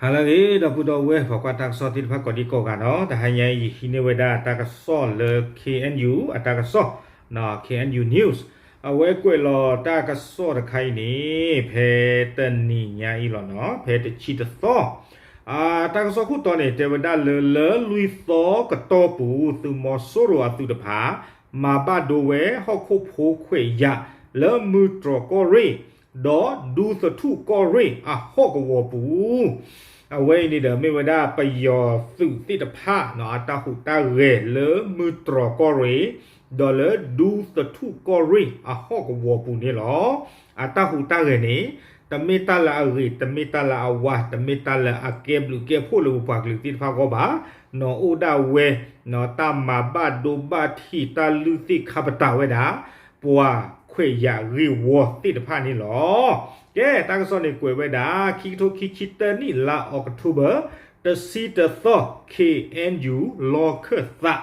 ဟါလၢအဂ့ၤ ဒီပုၢ်ဒီဝဲၢ် ပှၤကွၢ်တၢ်ကစီၣ်သ့ၣ်တဖၣ်ကိးဒံကိးဂၤနီၤ, တဟါညါအံၤ ယဟံးန့ၢ်ဝဲဒၣ်တၢ်ကစီၣ်လၢ K N U အတၢ်ကစီၣ် K N U News အဝဲကွဲးလီၤတၢ်ကစီၣ်တခါအံၤန့ၣ် ဖဲတနံၤညါအံၤလီၤနီၤ, ဖဲတဆံတသီ တၢ်ကစီၣ်ခိၣ်တီန့ၣ် တဲဝဲဒၣ်လၢ လၢလွံၢ်သီကတီၢ်ပူၤ သုးမီၤစိရိၤအသုးတဖၣ် မၤဘၣ်ဒိဝဲဟီၣ်ခိၣ်ဖိခွဲးယာ် လၢမုၢ်တြီၢ်ကီၢ်ရ့ၣ် ဒီးဒူသထူၣ်ကီၢ်ရ့ၣ်အဟီၣ်ကဝီၤပူၤ အဝဲအံၤန့ၣ်ဒီး မ့ၢ်ဝဲဒၣ်ပယီၤသုးသ့ၣ်တဖၣ် အတၢ်ဟူးတၢ်ဂဲၤလၢမုၢ်တြီၢ်ကီၢ်ရ့ၣ် ဒီးလၢဒူသထူၣ်ကီၢ်ရ့ၣ်အဟီၣ်ကဝီၤပူၤန့ၣ်လီၤ. အတၢ်ဟူးတၢ်ဂဲၤန့ၣ် တမ့ၢ်တၢ်လၢအဂ့ၤ, တမ့ၢ်တၢ်လၢအဝါ, တမ့ၢ်တၢ်လၢအကဲဘျုးကဲဖှိၣ်လၢပပှၤကလုာ်သ့ၣ်တဖၣ်အဂီၢ်ဘၣ်. နီၢ်အိၣ်ဒၣ်ဝဲ နီၢ်တၢ်မၤဘၣ်ဒိဘၣ်ထံး တၢ်လုၢ်သ့ၣ်ခါပတာ်ဝဲဒၣ် ပှၤခွဲးယာ်ဂ့ၢ်ဝီသ့ၣ်တဖၣ်န့ၣ်လီၤ. ကဲ တၢ်ကစီၣ်န့ၣ်ကွဲးဝဲဒၣ် ခံကထိခံဆံတၢနံၣ် လါအီးကထိဘၢၣ် တဆံတသီ K N U လီၢ်ခၢၣ်သး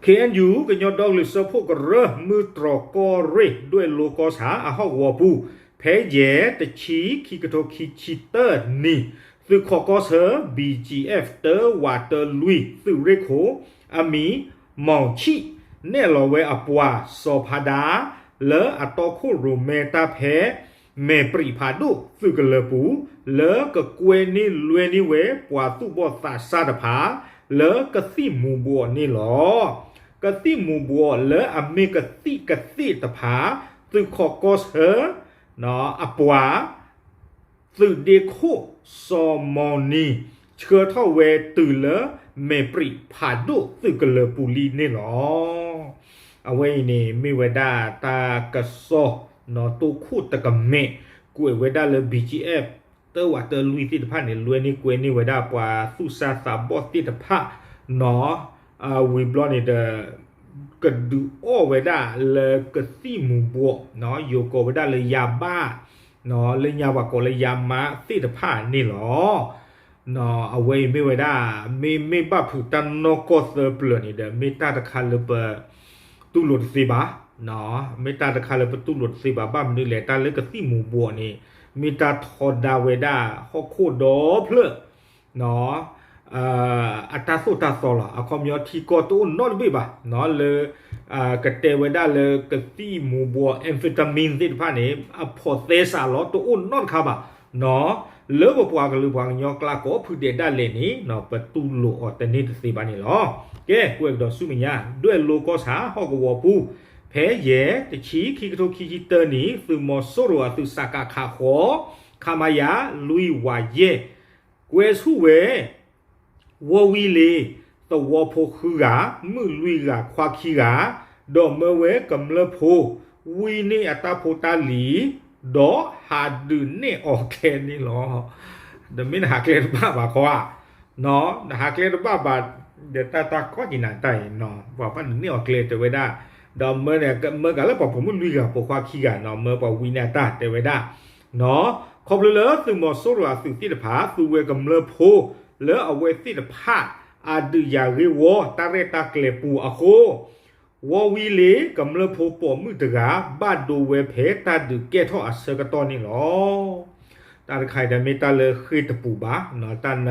K N U ကညီဒီကလုာ်စၢဖှိၣ်ကရၢ မုၢ်တြီၢ်ကီၢ်ရ့ၣ် ဒွဲၣ်လိကီၢ်ဆၣ်အဟီၣ်ကဝီၤပူၤ ဖဲယဲၢ်တဆံ ခံကထိခံဆံတၢနံၣ် သုးခီၣ်ကီၢ်ဆၢ B G F တၢဝးတၢလွံၢ် သုးရ့ၣ်ခိၣ် အမံၤ မီၣ်ဆံၣ် နဲၣ်လီၤဝဲအပှၤစီၤဖးဒါ လၢအတီခိၣ်ရိၣ်မဲတၢ်ဖဲ မဲာ်ပြံးဖးဒိၣ်သုးကလၢၤပူၤ လၢကကွဲန့ၢ်လွဲန့ၢ်ဝဲပှၤသူၣ်ဘီၣ်သးစၢ်တဖၣ် လၢကသံၣ်မူၤဘှီးန့ၣ်လီၤ. ကသံၣ်မူၤဘှီးလၢအမ့ၢ်ကသံၣ်ကသ့ၣ်တဖၣ် သုးခီၣ်ကီၢ်ဆၢ အပှၤ သုးဒ့ခိၣ်စီၤမီၤနံၤ ဆှၢထီၣ်ဝဲတုၤလၢမဲာ်ပြံးဖးဒိၣ်သုးကလၢၤပူၤလံန့ၣ်လီၤ. အဝဲအံၤန့ၣ် မ့ၢ်ဝဲဒၣ်တၢ်ကစီၣ် နီၢ်တိခိၣ်တကမဲာ် ကွဲးဝဲဒၣ်လၢ B G F တၢဝးတၢလွံၢ်သ့ၣ်တဖၣ်န့ၣ် လွဲန့ၢ်ကွဲန့ၢ်ဝဲဒၣ်ပှၤသူၣ်စၢ်သးဘီၣ်သ့ၣ်တဖၣ် နီၢ် ဝံၤဘျီန့ၣ်ဒီး ကဒုးအီၣ်ဝဲဒၣ်လၢကသံၣ်မူၤဘှီး ယိၤကိးဝဲဒၣ်လၢယၤဘၣ် လၢညါပှၤကိးလၢယၤမါသ့ၣ်တဖၣ်န့ၣ်လီၤ. အဝဲအံၤမ့ၢ်ဝဲဒၣ် မ့မ့ၢ်ဘၣ်ဖုးတၢ်နီၢ်ကီၢ်သၢပျၢၤန့ၣ်ဒီး မ့ၢ်တၢ်တခါလၢပတူၢ်လိာ်တသ့ဘၣ် မ့ၢ်တၢ်တခါလၢပတူၢ်လိာ်တသ့ဘၣ် ဘၣ်မနုၤလဲၣ် တၢ်လၢကသံၣ်မူၤဘှီးန့ၣ် မ့ၢ်တၢ်ထီဒါဝဲဒၣ်ဟီၣ်ခိၣ်ဒီဖျၢၣ် အတၢ်သိၣ်တၢ်သီလီၤ. အခီပညီထံကီၢ်တအိၣ်နီတဘ့ၣ်ဘၣ် လၢ ကတဲဝဲဒၣ်လၢကသံၣ်မူၤဘှီး amphetamine သ့ၣ်တဖၣ်န့ၣ် အဖိးသဲစးလီၤ တအိၣ်နီတခါဘၣ် လၢပပှၤကလုာ်ပှၤကညီကျါကိးဖုဒဲးဒၣ်လဲာ်န့ၣ် ပတူၢ်လိာ်အီၤတန့ၢ်တသ့ဘၣ်န့ၣ်လီၤ. ကဲ ကွဲးကဒီးဆူမဲာ်ညါ ဒွဲၣ်လိကီၢ်ဆၣ်ဟီၣ်ကဝီၤပူၤ ဖဲယဲၢ်တဆံ ခံကထိခံဆံတၢနံၣ် သုးမီၤစိရိၤအသုး စကခ ဃိး ခမရ လွံၢ်ဝးယဲၢ် ကွဲဆူၣ်ဝဲ ဝီဝံလ့ၤ သဝီဖိဃုဂၤ မုၣ်လွံၢ်ဂၤ ခွါခံဂၤ ဒီးမၢဝဲကမျၢၢ်ဖိ ဝံန့ၢ်အတၢ်ဖိတၢ်လံၤ ဒီးဟးဒုးနဲၣ်အီၤကျဲန့ၣ်လီၤ. ဒီးမ့ၢ်နဟးကျဲတဘၣ်ဘၣ်ခီဧါ နဟးကျဲတဘၣ်ဘၣ် ဒီးတၢ်တၢ်ကီၢ်က့ၤနၤတၢ်အံၤ ပှၤဘၣ်ဒုးနဲၣ်အီၤကျဲတဲဝဲဒၣ် ဒီးမၢန့ၣ် မၢကၤလၢပှၤပိာ်မုၣ်လွံၢ်ဂၤပိာ်ခွါခံဂၤနီၤ မၢပှၤဝံန့ၢ်အတၢ်တဲဝဲဒၣ် ခီဖျိလၢသုးမီၤစိရိၤအသုးသ့ၣ်တဖၣ် သူဝဲကမျၢၢ်ဖိ လၢအဝဲသ့ၣ်တဖၣ် အဒုးယၤဂ့ၢ်ဝီ တၢ်ရဲၣ်တၢ်ကျဲၤပူၤအဃိ ဝီဝံလ့ၤ ကမျၢၢ်ဖိပိာ်မုၣ်တဂၤ ဘၣ်ဒိဝဲဖဲတၢ်ဒုးကဲထီၣ်အဆၢကတီၢ်န့ၣ်လီၤ. တၢ်တခါအံၤဒီးမ့ၢ်တၢ်လၢဃ့ၢ်တပူၤဘၣ် တၢ်န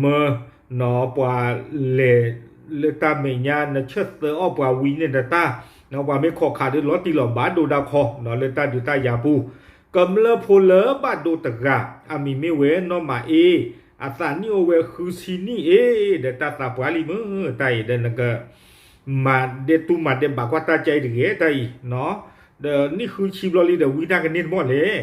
မၢ နီၤ ပှၤလဲၤလၢတၢ်မဲာ်ညါ နဆၢၣ်သၢအီၣ်ပှၤဝံန့ၢ်တၢ် နီၤ ပှၤမ့ၢ်ခိးခးဒီးလီၤတံၢ်လီၤဘၣ်ဒိဒၣ်ခီ နီၤ လၢတၢ်ဒုးတၢ်ယၤပူၤ ကမျၢၢ်ဖိလၢဘၣ်ဒိတဂၤ အမံၤမ့ၢ်ဝဲနီၢ်မၤအ့ အသးနံၣ်အိၣ်ဝဲဃုဆံနံၣ်အ့ ဒီးတၢ်သးပှၢ်လံမုၢ် တၢ်အံၤဒီးနက မၤဒဲးတူၢ်မၤဒဲးဘးကွၢ်တၢ်ကဲအံၤတဂ့ၤ တၢ်အံၤ ဒီးနံၣ်ဃုဆံဘျီလံဒီးဝံတၢ်ကန့ၢ်တမီၢ်လဲၣ်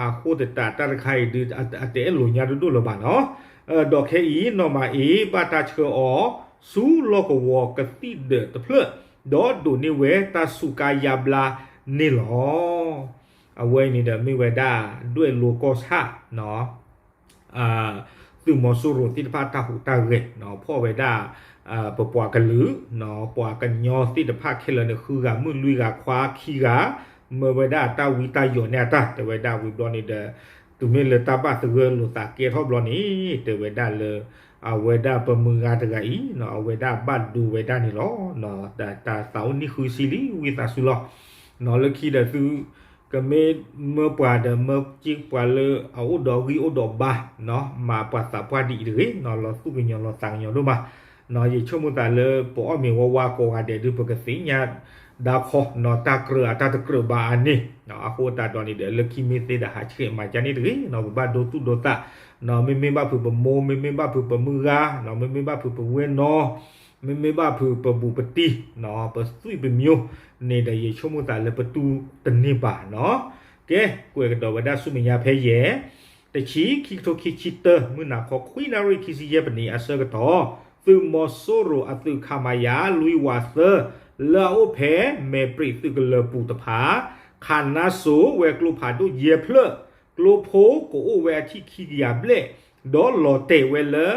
အဃိသတးတၢ်တခါအံၤဒုး အတအဲၣ်လိာ်ညါဒိၣ်ဒိၣ်လၢၤဘၣ်နီၤ ဒီးခဲအံၤ နီၢ်မၤအ့ ဘၣ်တၢ်ဆှၢအီၤ ဆူလီၢ်ကဝီၤကသံၣ်ဒၢးတဖျၢၣ် ဒီးဒိးန့ၢ်ဝဲတၢ်စူးကါယါဘျါန့ၣ်လီၤ. အဝဲအံၤန့ၣ်ဒီးမ့ၢ်ဝဲဒၣ် ဒွဲၣ်လိကီၢ်ဆၣ် သုးမီၤစိရိၤသ့ၣ်တဖၣ်တၢ်ဟူးတၢ်ဂဲၤ ဖီၣ်ဝဲဒၣ် ပပှၤကလုာ် ပှၤကညီသ့ၣ်တဖၣ်ခဲလၢာ်န့ၣ် ဃုဂၤမုၣ်လွံၢ်ဂၤခွါခံဂၤ မၢဝဲဒၣ်တၢ်ဝံတၢ်ယိးန့ၢ်အတၢ် တဲဝဲဒၣ်ဝံၤဘျီန့ၣ်ဒီး တုၤမ့ၢ်လၢတၢ်ဘၣ်သဂၢၢ်လိာ်သးကဲထီၣ်ဘျီန့ၣ် တဲဝဲဒၣ်လၢ အဝဲဒၣ်ပမုၢ်ဂၤတဂၤအံၤ အဝဲဒၣ်ဘၣ်ဒိဝဲဒၣ်န့ၣ်လီၤ. တၢ်သးအိၣ်နံၣ်ဃုဆံလံ ဝံသးစူၤလီၤ. လၢခံဒီးသု ကမ့ၢ်မၢပှၤဒီးမၢစ့ပှၤလၢအအိၣ်ဒီးဂံၢ်အိၣ်ဒီးဘါ, မၤပှၤသးပှၢ်ဒ်အံၤတဂ့ၤ, လီၤသူၣ်ကညီၤလီၤသးကညီၤဒိၣ်မး, ယဆိကမိၣ်သးလၢပအီၣ်မ့ၤဝါဝါကိးဂၤဒဲးဒုး ပကသ့ၣ်ညါဒါခီ, တၢ်ကြၢးအတၢ်တကြၢးဘၣ်အန့ၣ်, အဃိသတးဒီးန့ၣ်ဒီး လၢခံမ့ၢ်သ့ဒီးဟးဆှဲးမၤကန့ၣ်တဂ့ၤ, ပဘၣ်ဒိသူၣ်ဒိသး, မ့မ့ၢ်ဘၣ်ဖုးပမိၢ်, မ့မ့ၢ်ဘၣ်ဖုးပမုၢ်ဂၤ, မ့မ့ၢ်ဘၣ်ဖုးပဝဲၢ်နီၢ်, မ့မ့ၢ်ဘၣ်ဖုးပဘူးပတံၢ်, ပသွံၣ်ပမျိုးန့ၣ်ဒီး ယဆိကမိၣ်သးလၢပတူၢ်တန့ၢ်ဘၣ်နီၤ. ကဲ, ကွဲးကဒီးဝဲဒၣ်ဆူမဲာ်ညါဖဲယဲၢ်, တဆံခံကထိခံဆံတၢ မုၢ်နၤခီခွံနၣ်ရံၣ်ခံဆံယဲၢ်ပနံးအဆၢကတီၢ်, သုးမီၤစိရိၤအသုး ခမရ လွံၢ်ဝးသၢ လၢအအိၣ်ဖဲမဲာ်ပြံးသုးကလၢၤပူၤတဖၣ် ခးနါစိၤဝဲကျိဖးဒိၣ်ယဲၢ်ဖျၢၣ်, ကျိဖိကအိၣ်ဝဲအထံၣ်ခံကယၤဘျဲၣ်, ဒီးလီၤတဲာ်ဝဲလၢ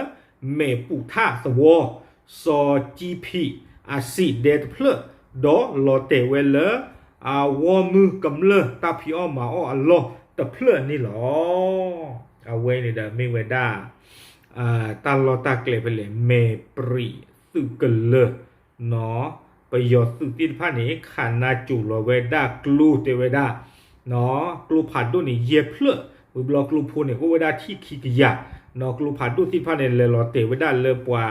မဲာ်ပူၤထၣ်သဝီ စီၤကံဖံးအစံးဒဲတဖျၢၣ်, ဒီးလီၤတဲာ်ဝဲလၢ အဝီမုၢ်ကမျၢၢ်တၢ်ဖံးအီၣ်မၤအီၣ်အလီၢ်တဖျၢၣ်န့ၣ်လီၤ. အဝဲန့ၣ်ဒီးမ့ၢ်ဝဲဒၣ် တၢ်လီၢ်တၢ်ကျဲဖဲလဲၣ်, မဲာ်ပြံးသုးကလၢၤ ပယီၤသုးသ့ၣ်တဖၣ်န့ၣ် ခးနါစိၤလီၤဝဲဒၣ်ကျိတဲဝဲဒၣ် ကျိဖးဒိၣ်န့ၣ်ယဲၢ်ဖျၢၣ်, ဝံၤဘျီကျိဖိန့ၣ် ကအိၣ်ဝဲဒၣ်ထံၣ်ခံကယၤ, ကျိဖးဒိၣ်သ့ၣ်တဖၣ်န့ၣ် လဲၤလီၤတဲာ်ဝဲဒၣ်လၢပှၤ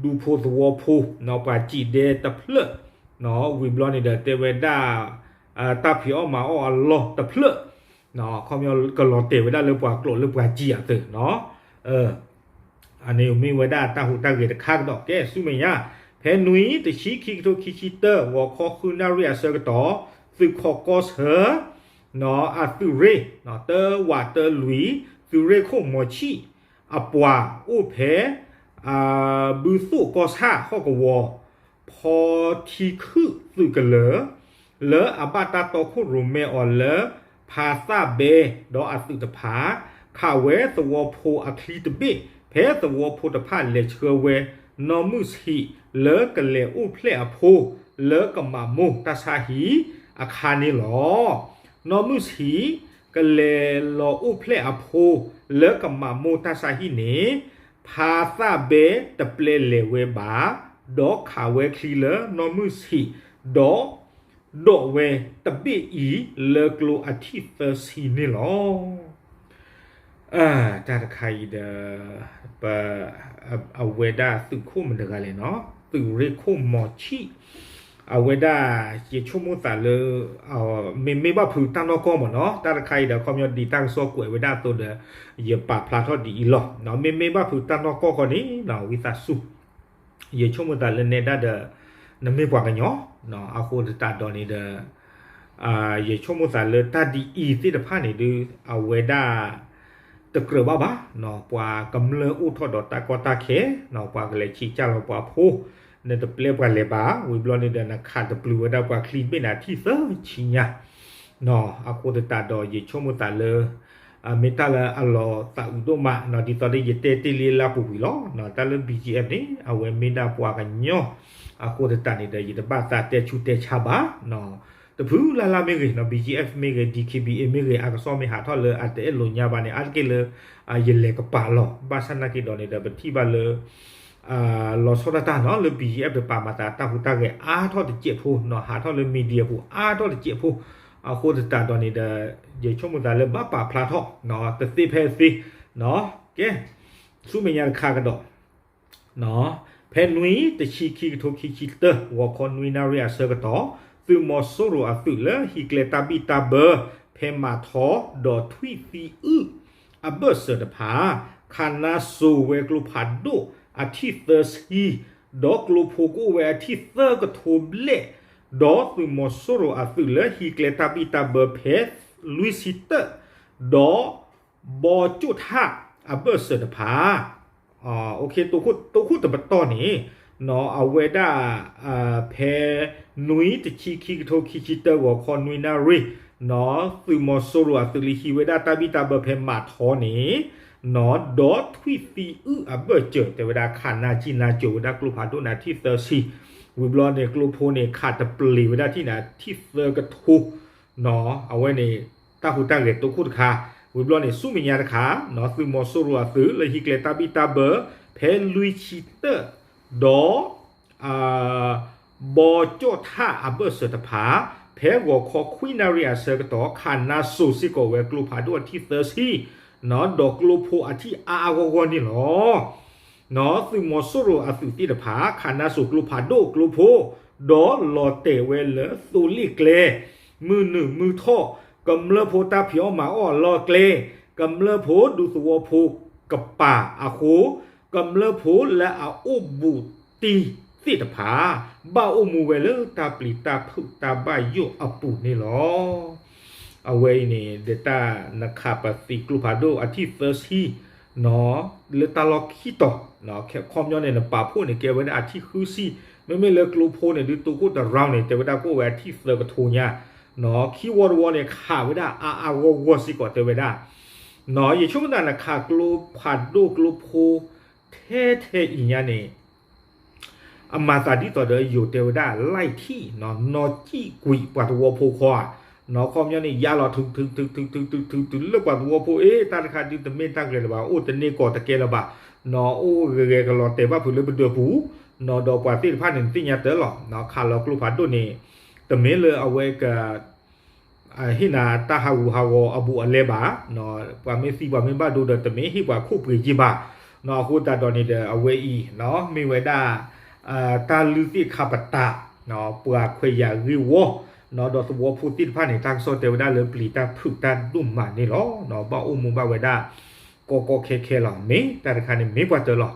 ဒူဖိသဝီဖိ, ပှၤစံးဒဲတဖျၢၣ်, ဝံၤဘျီန့ၣ်ဒီးတဲဝဲဒၣ် တၢ်ဖံးအီၣ်မၤအီၣ်အလီၢ်တဖျၢၣ်, ခီပညီကလီၤတဲာ်ဝဲဒၣ်လၢပှၤကျိာ်လၢပှၤစံးအသိးနီၤ. အန့ၣ်မ့ၢ်ဝဲဒၣ်တၢ်ဟူးတၢ်ဂဲၤတခါကဒီး. ကဲ ဆူမဲာ်ညါ, ဖဲနွံ တဆံခံကထိခံဆံတၢ ဂီၤခီဃုနၣ်ရံၣ်အဆၢကတီၢ်, သုးခိးကီၢ်ဆၢ အသုးရ့ၣ် တၢဝးတၢလွံၢ် သုးရ့ၣ်ခိၣ်မီၤဆံၣ်အပှၤအိၣ်ဖဲ ဘုသိၣ်ကီၢ်ဆၣ်ဟီၣ်ကဝီၤ ဖီထံခုၣ်သုးကလၢၤ လၢအဘၣ်တၢ်တီခိၣ်ရိၣ်မဲအီၤလၢ ဖးသၣ်ဘဲဒီးအသုးတဖၣ် ခးဝဲသဝီဖိအချံတဘ့ၣ် ဖဲသဝီဖိတဖၣ်လဲၤဆှၢဝဲ နီၢ်မုၢ်ဆံးလၢကလဲၤအိၣ်ဖျဲၣ်အဖိ လၢကမၤမိၢ်တၢ်ဆါဟံၣ်အခါန့ၣ်လီၤ. နီၢ်မုၢ်ဆံး ကလဲၤလီၤအိၣ်ဖျဲၣ်အဖိ လၢကမၤမိၢ်တၢ်ဆါဟံၣ်န့ၣ် ဖးသၣ်ဘဲတပျဲလဲၤဝဲဘၣ်, ဒီးခးဝဲချံလၢနီၢ်မုၢ်ဆံး, ဒီးဒိးဝဲတဘ့ၣ်အံၤ လၢကျိအထံၣ်သၢဆံန့ၣ်လီၤ. တၢ်တခါအံၤဒီး ပ အဝဲဒၣ်သုးခိၣ်မတၤတဂၤလဲၣ်နီၤ, သုးရ့ၣ်ခိၣ်မီၤဆံၣ်, အဝဲဒၣ် ယဆိကမိၣ်သးလၢ မ့မ့ၢ်ဘၣ်ဖုးတၢ်နီၢ်ကီၢ်မ့ၢ်နီၤ, တၢ်တခါအံၤဒီး ခီပညီဒ်တၢ်ကစီၣ်ကွဲးဝဲဒၣ်အသိးဒီး ယပာ်ဖျါထီၣ်ဒ်အံၤလီၤ. မ့မ့ၢ်ဘၣ်ဖုးတၢ်နီၢ်ကီၢ်ဃီန့ၣ် ဝံသးစူၤ ယဆိကမိၣ်သးလၢနဲဒၣ်ဒီး နမ့ၢ်ပှၤကညီ, အဃိသတးဒီးန့ၣ်ဒီး ယဆိကမိၣ်သးလၢတၢ်ဒ်အံၤသ့ၣ်တဖၣ်န့ၣ်ဒုး အဝဲဒၣ် တကြၢးဘၣ်ဘၣ်, ပှၤကမျၢၢ်အိၣ်ထီၣ်ဒီးတၢ်ကီတၢ်ခဲ, ပှၤကလဲၤဆံးကၢ်လီၤပှၤဖိ, နတပျဲပှၤလဲၤဘၣ်, ဝံၤဘျီန့ၣ်ဒီး နခးတပျုာ်ဝဲဒၣ်ပှၤချံတဘ့ၣ်န့ၣ် အထံၣ်သၢဆံညါ အဃိသတးဒီး ယဆိကမိၣ်သးလၢ မ့ၢ်တၢ်လၢအလီၤသးအုးဒိၣ်မး, ဒ်သိးဒီးယတဲတ့ၢ်လံလၢပူၤကွံာ်လီၤ. တၢ်လၢ ဘီၣ်ကၠီၣ်အ့ၣ် န့ၣ် အဝဲမ့ၢ်ဒၣ်ပှၤကညီ, အဃိသတးန့ၣ်ဒီး ယတဘၣ်သးတဲဆူးတဲဆါဘၣ်. တဖုလၢ်လၢ်မ့ၢ်ဂ့ၤ, ဘီၣ်ကၠီၣ်အ့ၣ် မ့ၢ်ဂ့ၤ, ဒံၣ်ခ့ဘံၣ်အ့ၣ် မ့ၢ်ဂ့ၤ, အကစီၣ်မ့ၢ်ဟးထီၣ်လၢအတအဲၣ်လိာ်ညါဘၣ်န့ၣ် အါတက့ၢ်လၢ ယလဲၤကပာ်လီၤ. ဘၣ်ဆၣ်နာ်က့ၤဒီးန့ၣ်ဒီး ပထံၣ်ဘၣ်လၢ လီၤဆီဒၣ်တၢ်နီၤ လၢ ဘီၣ်ကၠီၣ်အ့ၣ် တပာ်မၤသးတၢ်ဟူးတၢ်ဂဲၤအါထီၣ်တစဲးဖိ, ဟးထီၣ်လၢ မီၣ်ဒံယါ ပူၤအါထီၣ်တစဲးဖိ, အဃိသတးဒီးန့ၣ်ဒီး ယဆိကမိၣ်သးလၢဘၣ်ပာ်ဖျါထီၣ် တသ့ဖဲသ့, ကဲ ဆူမဲာ်ညါတခါကဒီး ဖဲနွံ တဆံခံကထိခံဆံတၢ ဂီၤခီနွံနၣ်ရံၣ်အဆၢကတီၢ်, သုးမီၤစိရိၤအသုးလၢဟံးကျဲတၢ်ဘံၣ်တၢ်ဘၢ ဖဲမၤထီ ဒီးထွံၣ်သံအုၣ်အဘၢၣ်စၢၤတဖၣ် ခးနါစိၤဝဲကျိဖးဒိၣ်အထံၣ်သၢဆံ, ဒီးကျိဖိကအိၣ်ဝဲအထံၣ်သၢကထိဘျဲၣ်, ဒီးသုးမီၤစိရိၤအသုးလၢဟံးကျဲတၢ်ဘံၣ်တၢ်ဘၢဖဲလွံၢ်ဆံတၢ ဒီး ဘီကၠိၣ်ထၣ်အဘၢၣ်စၢၤတဖၣ်, တိခိၣ်တပတီၢ်န့ၣ် အဝဲဒၣ် ဖဲနွံ တဆံခံကထိခံဆံတၢ ဂီၤခီနွံနၣ်ရံၣ် သုးမီၤစိရိၤအသုးလၢဟံးဝဲဒၣ်တၢ်ဘံၣ်တၢ်ဘၢဖဲမၤထီန့ၣ် ဒီးထွံၣ်သံအုၣ်အဘၢၣ်စၢၤ တဲဝဲဒၣ်ခးနါစိၤနါစိၤဝဲဒၣ်ကျိဖးဒိၣ်န့ၣ် အထံၣ်သၢဆံ, ဝံၤဘျီန့ၣ် ကျိဖိန့ၣ် ခးတပျ့ၤဝဲဒၣ်ထံၣ်န့ၣ် အထံၣ်သၢကထိ အဝဲန့ၣ် တၢ်ဟူးတၢ်ဂဲၤတိခိၣ်တခါ, ဝံၤဘျီန့ၣ် ဆူမဲာ်ညါတခါ သုးမီၤစိရိၤအသုးလၢဟံးကျဲတၢ်ဘံၣ်တၢ်ဘၢ ဖဲလွံၢ်ဆံတၢ ဒီး ဘီကၠိၣ်ထၣ်အဘၢၣ်စၢၤတဖၣ် ဖဲ ဖဲဂီၤခီခွံနၣ်ရံၣ်အဆၢကတီၢ် ခးနါစိၤစ့ၢ်ကီးဝဲကျိဖးဒိၣ်အထံၣ်သၢဆံ, ဒီးကျိဖိအထံၣ်အါအါဂီၢ်ဂီၢ်န့ၣ်လီၤ. သုးမီၤစိရိၤအသုးသ့ၣ်တဖၣ် ခးနါစိၤကျိဖးဒိၣ်ကျိဖိ, ဒီးလီၤတဲာ်ဝဲလၢသိလ့ၣ်ကျဲ, မုၢ်နုာ်မုၢ်ထီၣ်, ကမျၢၢ်ဖိတၢ်ဖံးအီၣ်မၤအီၣ်အလီၢ်ကျဲ, ကမျၢၢ်ဖိဒူသဝီဖိကပၤအဃိ, ကမျၢၢ်ဖိလၢအအိၣ်ဘူးတံၢ်သ့ၣ်တဖၣ် ဘၣ်အိၣ်မူဝဲလၢတၢ်ပျံၤတၢ်ဖုးတၢ်ဘၣ်ယိၣ်အပူၤန့ၣ်လီၤ. အဝဲအံၤန့ၣ် ဒ်တၢ်နခးပသံးကျိဖးဒိၣ်အထံၣ်သၢဆံ လၢတၢ်လီၢ်ခံတီၤ, ခီပညီန့ၣ် နပာ်ဖှိၣ်န့ၣ် ကဲဝဲဒၣ်အထံၣ်ဃုဆံ, မ့မ့ၢ်လၢကျိဖိန့ၣ် ဒုးတိခိၣ်တရၢန့ၣ် တဲဝဲဒၣ်ကအိၣ်ဝဲအထံၣ်သၢကထိညါ, ခံဝီတဝီန့ၣ် ခးဝဲဒၣ်အါအါဂီၢ်ဂီၢ်စ့ၢ်ကီးတဲဝဲဒၣ်, ယဆိကမိၣ်သးနခးကျိဖးဒိၣ်ကျိဖိ ထဲထဲအံၤညါန့ၣ် အမၤသးဒ်သိးဒီးယိၤတဲဝဲဒၣ် လၢထံၣ် နီၢ်ကံၣ်ကွံာ်ပှၤသဝီဖိခီဧါ, နီၢ်ခီပညီန့ၣ် ယါလီၤထုထုထုထုထုထုထုလၢပှၤသဝီဖိအ့ တၢ်တခါဒုးတမ့ၢ်တၢ်ဂ့ၤလၢၤဘၣ်, အိၣ်တန့ၢ်ကီးတကဲလၢၤဘၣ်, နီၢ်အိၣ်ဂဲၤဂဲၤကလီၤတဲာ်ဘၣ်ဖုးလၢပဒၢးပူၤ, နီၢ်ဒီးပှၤသ့ၣ်တဖၣ်န့ၣ် နသ့ၣ်ညါတၢ်လီၤ, ခးလီၤကျိဖးဒိၣ်န့ၣ် တမ့ၢ်လၢအဝဲက ဟ့ၣ်နၤတၢ်ဟးဂူာ်ဟးဂီၤအဘူးအလဲဘၣ်, ပှၤမ့ၢ်သံပှၤမ့ၢ်ဘၣ်ဒိဒီး တမ့ၢ်ဟ့ၣ်ပှၤခိၣ်ပှ့ၤယ့ၢ်ဘၣ်, အဃိသတးဒီးန့ၣ်ဒီး အဝဲအံၤ မ့ၢ်ဝဲဒၣ် တၢ်လုၢ်သ့ၣ်ခါပတာ် ပှၤခွဲးယာ်ဂ့ၢ်ဝီ, ဒီးသဝီဖိသ့ၣ်တဖၣ်န့ၣ် တၢ်ကစီၣ်တဲဝဲဒၣ်လၢပျံၤတၢ်ဖုးတၢ်ဒိၣ်မးန့ၣ်လီၤ. ဘၣ်အိၣ်မူဘၣ်ဝဲဒၣ် ကီကီခဲခဲလီၤ. မ့ၢ်တၢ်တခါန့ၣ်မ့ၢ်ပှၤတၢၢ်လီၤ.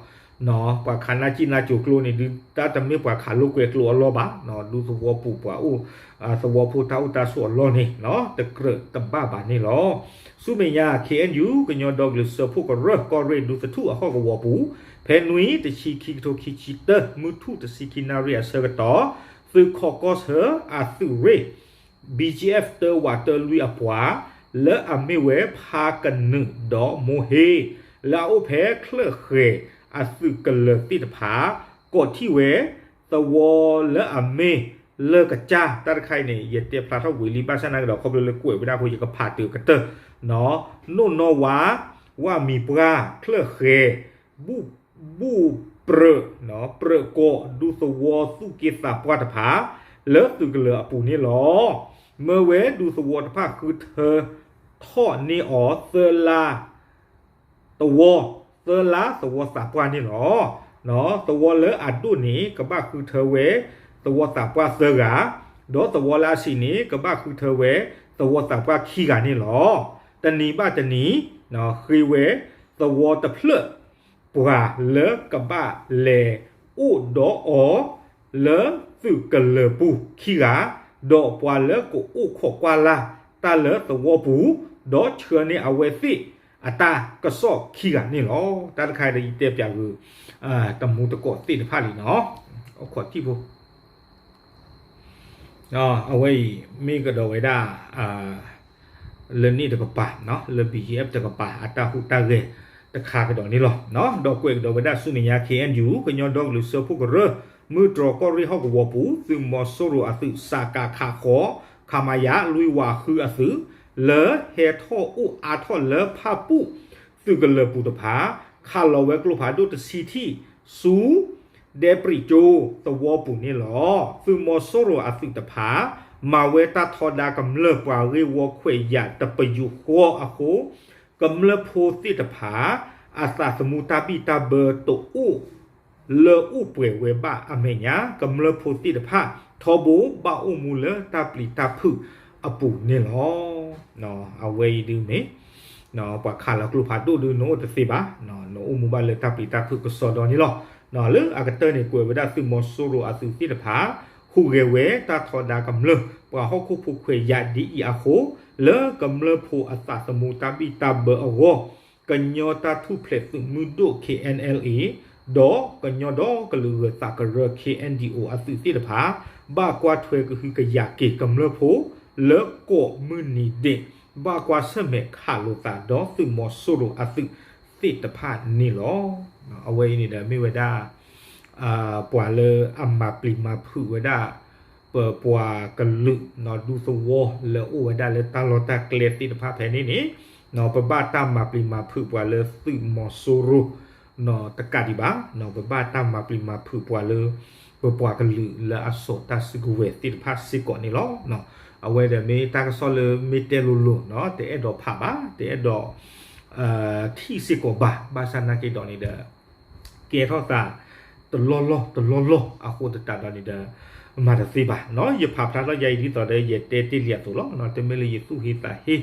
ပှၤခးနၢ်ကံၣ်နၢ်ကိၤကျိန့ၣ် ဒုးတၢ်တမ့ၢ်ပှၤခးလိာ်ကွဲကျိအလီၢ်ဘၣ်, ဒူသဝီပူၤပှၤအိၣ် သဝီဖိတၢ်အိၣ်တၢ်ဆိးအလီၢ်န့ၣ် တကြၢးတဘၣ်ဘၣ်န့ၣ်လီၤ. ဆူမဲာ်ညါ ခ့ၣ်အဲၣ်ယူၣ် ကညီဒီကလုာ်စၢဖှိၣ်ကရၢ ကီၢ်ရ့ၣ်ဒူသထူၣ်အဟီၣ်ကဝီၤပူၤ ဖဲနွံ တဆံခံ ကထိခံဆံတၢ မုၢ်ထူၣ်တဆံခံနၣ်ရံၣ်အဆၢကတီၢ် သုးခီၣ်ကီၢ်ဆၢအသုးရ့ၣ် ဘံၣ်ကၠံၣ်အဲၣ် တၢဝးတၢလွံၢ်အပှၤ လၢအမ့ၢ်ဝဲဖါကနုာ်ဒီးမိၢ်ဟ့ လၢအအိၣ်ဖဲချၢၣ်ဃဲၤအသုးကလၢၤသ့ၣ်တဖၣ် ကိးထီၣ်ဝဲ သဝီလၢအမ့ၢ်လၢကစၢ် တၢ်တခါအံၤန့ၣ် ယတဲဖျါထီၣ်ဝံၤလံ ဘၣ်ဆၣ်နာ်ကဒီး ခီဖျိလၢကွဲးဝဲဒၣ်အဃိ ယကဖးတုၤကတၢၢ်, နိၣ်နီၣ်ဝါ, ဝၣ်မံၤပှၢ်, ချၢၣ်ဃဲၤ, ဘူၣ်ပြၢး, ပြၢးကီး ဒူသဝီသူၣ်က့သးပှၢ်တဖၣ် လၢသုးကလၢၤအပူၤန့ၣ်လီၤ. မၢဝဲဒူသဝီတဖၣ်ဃုထၢထီၣ်န့ၢ်အီၤသၢလါ သဝီ, သၢလါသဝီသးပှၢ်န့ၣ်လီၤ. သဝီလၢအဒိၣ်န့ၣ် ကဘၣ်ဃုထၢဝဲသဝီသးပှၢ်သၢဂၤ, ဒီးသဝီလၢအဆံးန့ၣ် ကဘၣ်ဃုထၢဝဲသဝီသးပှၢ်ခံဂၤန့ၣ်လီၤ. တနံၤဘၣ်တနံၤ ဃ့ဝဲသဝီတဖျၢၣ် ပှၤလၢကဘၣ်လဲၤအိၣ်ဒီးအီၤ လၢသုးကလၢၤပူၤခံဂၤ, ဒီးပှၤလၢကအိၣ်ခိးကွၢ်လၢ်တၢ်လၢသဝီပူၤ, ဒီးဆှၢန့ၢ်အဝဲသ့ၣ်အတၢ်ကစီၣ်ခံဂၤန့ၣ်လီၤ. တၢ်တခါအံၤဒီးယတဲပၠးဂုာ် တမူတကိးသ့ၣ်တဖၣ်လံနီၤ, အိၣ်ခိးထံၣ်ဖိ အဝဲအံၤမ့ၢ်ကဒီးဝဲဒၣ် လၢန့ၣ်တကပၤ, လၢ ဘံၣ်ကၠံၣ်အဲၣ် တကပၤ အတၢ်ဟူးတၢ်ဂဲၤတခါကဒီးန့ၣ်လီၤ. ဒီးကွဲးကဒီးဝဲဒၣ်ဆူမဲာ်ညါ ခ့ၣ်အဲၣ်ယူၣ် ကညီဒီကလုာ်စၢဖှိၣ်ကရၢ မုၢ်တြီၢ်ကီၢ်ရ့ၣ်ဟီၣ်ကဝီၤပူၤ သုးမီၤစိရိၤအသုး စကခ ဃီ ခမရ လွံၢ်ဝးဃုအသုး လၢဟဲထီၣ်အိၣ်အါထီၣ်လၢဖၣ်ပူၣ်သုးကလၢၤပူၤတဖၣ် ခးလီၤဝဲကျိဖးဒိၣ်တဆံထံၣ် ဆူ ဒဲပြံးကၠိသဝီပူၤန့ၣ်လီၤ. သုးမီၤစိရိၤအသုးတဖၣ် မၤဝဲတၢ်ထီဒါကမျၢၢ်ပှၤဂ့ၢ်ဝီခွဲးယာ်တပယူာ်ဃီအဃိ ကမျၢၢ်ဖိသ့ၣ်တဖၣ် အသးသမူတၢ်ဘံၣ်တၢ်ဘၢတအိၣ် လၢအိၣ်ပှဲၤဝဲဘၣ်အမဲာ်ညါ ကမျၢၢ်ဖိသ့ၣ်တဖၣ် ထီဘိဘၣ်အိၣ်မူလၢတၢ်ပျံၤတၢ်ဖုးအပူၤန့ၣ်လီၤ. အဝဲအံၤဒုးမ့ၢ် ပှၤခးလီၤကျိဖးဒိၣ်ဒုး နအိၣ်တသ့ဘၣ်, နအိၣ်မူဘၣ်လၢတၢ်ပျံၤတၢ်ဖုးကစီဒီန့ၣ်လီၤ. လၢအကတၢၢ်န့ၣ် ကွဲးဝဲဒၣ်သုးမီၤစိရိၤအသုးသ့ၣ်တဖၣ် ဟူးဂဲၤဝဲတၢ်ထီဒါကမျၢၢ် ပှၤဟီၣ်ခိၣ်ဖိခွဲးယာ်ဒ်အံၤအဃိ လၢကမျၢၢ်ဖိအသးသမူတၢ်ဘံၣ်တၢ်ဘၢအဂီၢ် ကညီတၢ်ထူၣ်ဖျဲးသုးမုၢ်ဒိၣ် ခ့ၣ်အဲၣ်အဲၣ်အ့ ဒီးကညီဒီကလုာ်ဂၢၤသးကရၢ ခ့ၣ်အဲၣ်ဒံၣ်အိၣ် အသုးသ့ၣ်တဖၣ် ဘၣ်ကွၢ်ထွဲကဟုကယာ်က့ၤကမျၢၢ်ဖိ လၢကိးမုၢ်နံၤဒဲး ဘၣ်ကွၢ်ဆၢၣ်မဲာ်ခးလိာ်သးဒီးသုးမီၤစိရိၤအသုးသ့ၣ်တဖၣ်န့ၣ်လီၤ. အဝဲအံၤန့ၣ်ဒီးမ့ၢ်ဝဲဒၣ် ပှၤလၢအမၤပျံၤမၤဖုးဝဲဒၣ် ပပှၤကလုာ် ဒူသဝီလၢအိၣ်ဝဲဒၣ်လၢတၢ်လီၢ်တၢ်ကျဲသ့ၣ်တဖၣ်ဖဲန့ၣ်န့ၣ် ပဘၣ်တၢ်မၤပျံၤမၤဖုးပှၤလၢသုးမီၤစိရိၤ တကးဒံးဘၣ် ပဘၣ်တၢ်မၤပျံၤမၤဖုးပှၤလၢ ပပှၤကလုာ်လၢအစိာ်တၢ်စုကဝဲၤသ့ၣ်တဖၣ်စ့ၢ်ကီးန့ၣ်လီၤ. အဝဲဒီးမ့ၢ်တၢ်ကစီၣ်လၢမ့ၢ်တဲလိၤလိၤ တအဲၣ်ဒိးဖးဘၣ် တအဲၣ်ဒိး ထံၣ်စ့ၢ်ကီးဘၣ် ဘၣ်ဆၣ်နာ်က့ဒီးန့ၣ်ဒီး ကဲထီၣ်သး တလီၢ်လီၢ်တလီၢ်လီၢ်အဃိသတးဒီးန့ၣ်ဒီး မၤတသ့ဘၣ်. ယဖးဖျါထီၣ်ယၤအံၤဒ်သိးဒီး ယတဲတ့ၢ်လံအသိးလီၤ. တမ့ၢ်လၢယသူၣ်ဟ့သးဟ့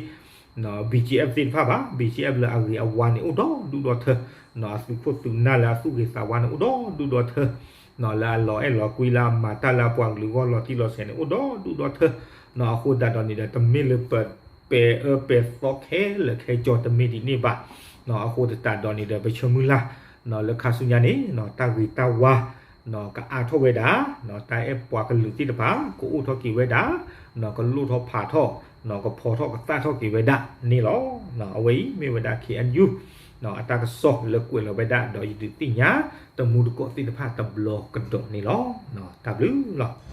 BGF သ့ၣ်တဖၣ်ဘၣ်. BGF လၢအဂ့ၤအဝါန့ၣ် အိၣ်ဒီဒူၣ်ဒီထၢ အသုးခိၣ်သုးနၢ်လၢအသူၣ်ဂ့ၤသးဝါန့ၣ် အိၣ်ဒီဒူၣ်ဒီထၢ လၢအလီၤအဲၣ်လီၤကွံလၢအမၤတၢ်လၢအပှၤကလုာ်ဂီၢ်လီၤတံၢ်လီၤဆဲးန့ၣ် အိၣ်ဒီဒူၣ်ဒီထၢ အဃိသတးဒီးန့ၣ်ဒီး တမ့ၢ်လၢပ ပဲာ်အၢပဲာ်သီခဲလၢာ်ခဲဆ့တမ့ၢ်ဒ်န့ၣ်ဘၣ်. အဃိသတးဒီးန့ၣ်ဒီး ပဆၢမုၢ်လၢ် လၢခါဆူညါန့ၣ် တၢ်ဂ့ၤတၢ်ဝါ ကအါထီၣ်ဝဲဒၣ် တၢ်အဲၣ်ပှၤကလုာ်သ့ၣ်တဖၣ် ကအိၣ်ထီၣ်က့ၤဝဲဒၣ် ကလိၣ်ထီၣ်ဖးထီၣ် ကဖီထီၣ်ကသၣ်ထီၣ်က့ၤဝဲဒၣ်န့ၣ်လီၤ. အဝဲအံၤမ့ၢ်ဝဲဒၣ် KNU အတၢ်ကစီၣ်လၢကွဲးလီၤဝဲဒၣ်ဒီးယဒုးသ့ၣ်ညါ တမူတကိးသ့ၣ်တဖၣ်တဘျီကဒီးန့ၣ်လီၤ. တၢ်ဘျုးလီၤ.